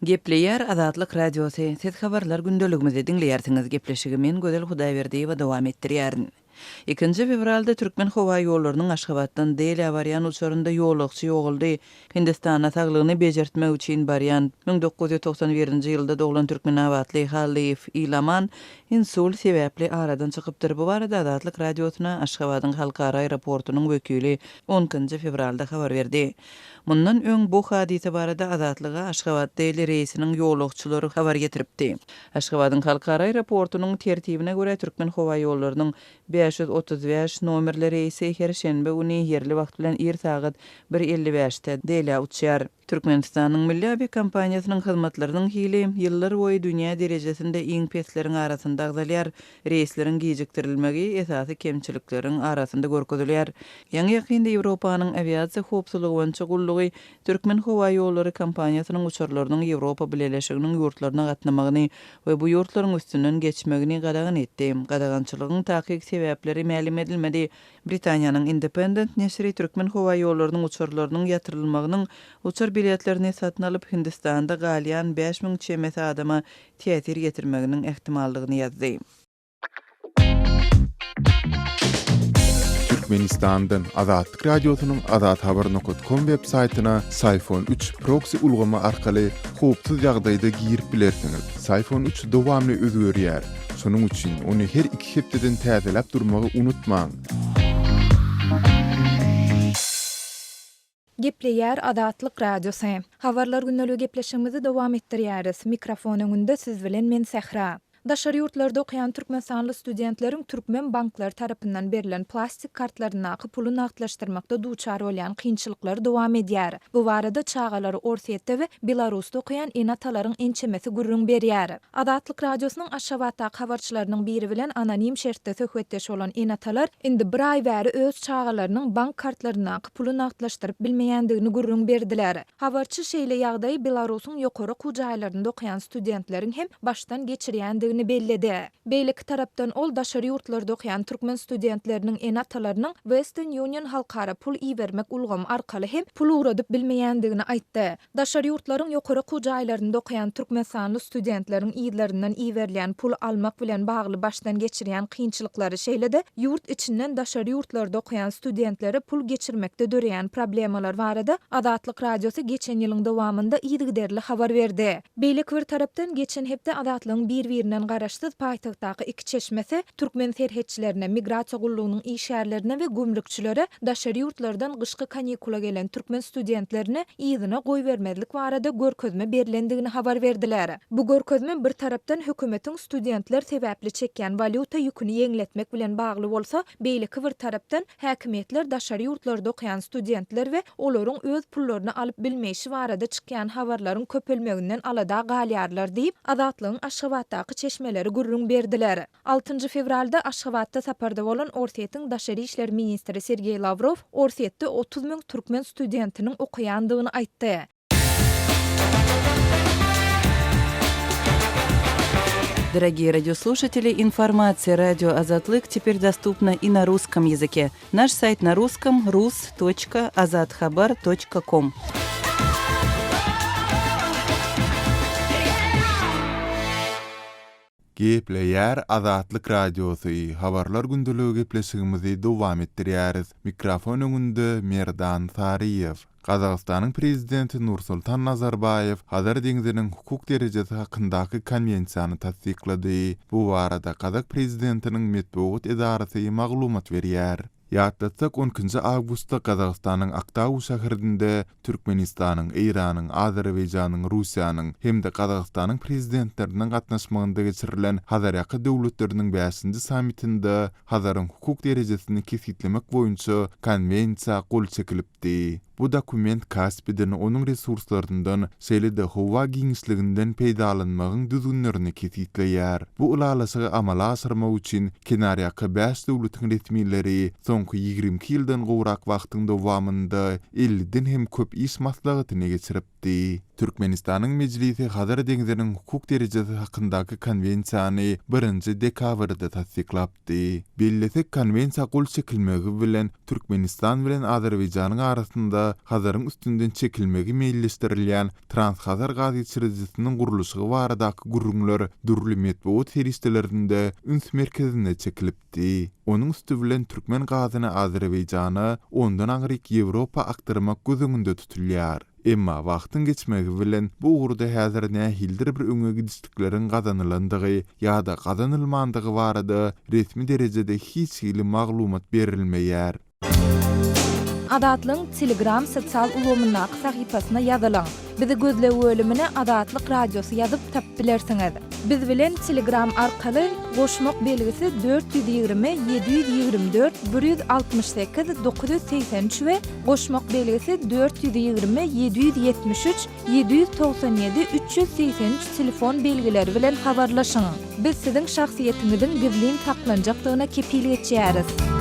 Gepleýär Azatlyk Radiosy, Siz habarlar gündeligimizi diňleýärsiňiz. Gepleşigi men Gözel Hudaýberdiýewa dowam etdirýärin. Ikinji fewralda Türkmenhowaýollarynyň Aşgabatdan Delä barýan uçarynda ýolagçy ýogaldy. Hindistana saglygyny bejertmek üçin barýan, 1991-nji ýylda doglan türkmenabatly Hallyýew Ilaman insult sebäpli aradan çykypdyr. Bu barada Azatlyk Radiosyna Aşgabadyň halkara aeroportunyň wekili on ikinji fewralda habar berdi. Mundan öň bu hadysa barada Azatlyga Aşgabat-Deli reýsiniň ýolagçylary habar ýetiripdi. Aşgabadyň halkara aeroportunyň tertibine görä, Türkmenhowaýollarynyň 535 nomerli reýsi her şenbe güni ýerli wagt bilen ir sagat bir 55-de Delä uçýar. Türkmenistanyň milli awiakompaniýasynyň hyzmatlarynyň hili ýyllar boýy dünýä derejesinde iň pesleriň arasynda agzalýar. Reýsleriň gijikdirilmegi esasy kemçilikleriň arasynda görkezilýär. Ýaňy-ýakynda Ýewropanyň awiasiýa howpsuzlygy boýunça gullugy Türkmenhowaýollary kompaniýasynyň uçarlarynyň Ýewropa Bileleşiginiň ýurtlaryna gatnamagyny we bu ýurtlaryň üstünden geçmegini gadagan etdi. Gadagançylygyň takyk sebäpleri mälim edilmedi. Britaniýanyň Independent neşiri Türkmenhowaýollarynyň uçarlarynyň ýatyrylmagynyň uçar biletlerini satyn alyp, Hindistanda galýan 5000 çemesi adama täsir ýetirmeginiň ähtimaldygyny ýazdy. Türkmenistandan Azatlyk Radiosynyň azathabar nokat kom web saýtyna Syfon üç proksi ulgamy arkaly howpsuz ýagdaýda girip bilersiňiz. Syfon üç dowamly özgerýär. Şonuň üçin ony her iki hepdeden täzeläp durmagy unutmaň. Gepleýär Azatlyk Radiosy. Habarlar gündeligi gepleşigimizi dowam etdirýäris. Mikrofon öňünde siz bilen men Sähra. Daşary ýurtlarda okaýan türkmenistanly studentleriň türkmen banklary tarapyndan berlen plastik kartlaryndaky puly nagtlaşdyrmakda duçar bolýan kynçylyklary dowam edýär. Bu barada çagalary Orsýetde we Belarusda okaýan ene-atalaryň ençemesi gürrüň berýär. Azatlyk Radiosynyň Aşgabatdaky habarçylarynyň biri bilen anonim şertde söhbetdeş bolan ene-atalar indi bir aý bäri öz çagalarynyň bank kartlaryndaky puly nagtlaşdyryp bilmeýändigini gürrüň berdiler. Habarçy şeýle ýagdaýy Belarusyň ýokary okuw jaýlarynda okaýan studentleriň hem başdan geçirýändigini belledi. Beýleki tarapdan ol daşary ýurtlarda okaýan türkmen studentleriniň ene-atalarynyň Western Union halkara pul ibermek ulgamy arkaly hem pul ugradyp bilmeýändigini aýtdy. Daşary ýurtlaryň ýokary okuw jaýlarynda okaýan türkmenistanly studentleriň yzlaryndan iberilýän puly almak bilen bagly başdan geçirýän kynçylyklary, şeýle-de ýurt içinden daşary ýurtlarda okaýan studentlere pul geçirmekde döreýän problemalar barada Azatlyk Radiosy geçen ýylyň dowamynda yzygiderli habar berdi. Beýleki bir tarapdan, geçen hepde Azatlygyň bir-birinden garaşsyz paýtagtdaky iki çeşmesi türkmen serhetçilerine, migrasiýa gullugynyň işgärlerine we gümrükçilere daşary ýurtlardan gyşky kanikula gelen türkmen studentlerini yzyna goýbermezlik barada görkezme berlendigini habar berdiler. Bu görkezme bir tarapdan hökümetiň studentler sebäpli çekýän walýuta ýüküni ýeňletmek bilen bagly bolsa, beýleki bir tarapdan häkimiýetler daşary ýurtlarda okaýan studentler we olaryň öz pullaryny alyp bilmeýşi barada çykýan habarlaryň köpelmeginden alada galýarlar diýip, Azatlygyň Aşgabatdaky çeşmeleri gürrüň berdiler. Altynjy fewralda Aşgabatda saparda bolan Orsýetiň daşary işler ministri Sergeý Lawrow Orsýetde 30 müň türkmen studentiniň okaýandygyny aýtdy. Дорогие радиослушатели, информация радио Азатлык теперь доступна и на русском языке. Наш сайт на русском rus.azathabar.com. Gepleýär Azatlyk Radiosy, Habarlar gündeligi gepleşigimizi dowam etdirýäris. Mikrofon öňünde Merdan Saryýew. Gazagystanyň Prezidenti Nursultan Nazarbaýew Hazar deňziniň hukuk derejesi hakyndaky Konwensiýany tassyklady. Bu barada gazak prezidentiniň metbugat edarasy maglumat berýär. Ýatlatsak, on ikinji awgustda Gazagystanyň Aktau şäherinde Türkmenistanyň, Eýranyň, Azerbaýjanyň, Russiýanyň hem-de Gazagystanyň Prezidentleriniň gatnaşmagynda geçirilen Hazarýaka döwletleriniň bäşinji sammitinde Hazaryň hukuk derejesini kesgitlemek boýunça Konwensiýa gol çekilipdi. Bu dokument Kaspiden, onuň resurslaryndan, şeýle-de howa giňişliginden peýdalanmagyň düzgünlerini kesgitleýär. Bu ylalaşygy amala aşyrmak üçin kenarýaka bäş döwletiň resmileri soňky 22 ýyldan gowrak wagtyň dowamynda elliden hem köp iş maslahatyny geçiripdi. aýtdy. Türkmenistanyň Mejlisi Hazar deňziniň hukuk derejesi hakyndaky Konwensiýany birinji dekabrda tassyklapdy. Bellesek, Konwensiýa gol çekilmegi bilen, Türkmenistan bilen Azerbaýjanyň arasynda Hazaryň üstünden çekilmegi meýilleşdirilýän Transhazar gazgeçirijisiniň gurluşygy baradaky gürrüňler dürli metbugat serişdelerinde üns merkezine çekilipdi. Onuň üsti bilen türkmen gazyny Azerbaýjana, ondan aňryk Ýewropa akdyrmak göz öňünde tutulýar. Emma wagtyň geçmegi bilen bu ugurda häzir nähilidir bir öňe gidişlikleriň gazanylandygy ýa-da gazanylmandygy barada resmi derejede hiç hili maglumat berilmeýär. Azatlygyň Telegram sosial ulgamyndaky sahypasyna ýazylyň. Bizi gözleg bölümine Azatlyk Radiosy ýazyp tapyp bilersiňiz. Biz bilen Telegram arkaly goşmak belgisi 420 724 168 983 we goşmak belgisi 420 773 797 383 telefon belgileri bilen habarlaşyň. Biz siziň şahsyýetiňiziň gizlin saklanjakdygyna kepil geçýäris.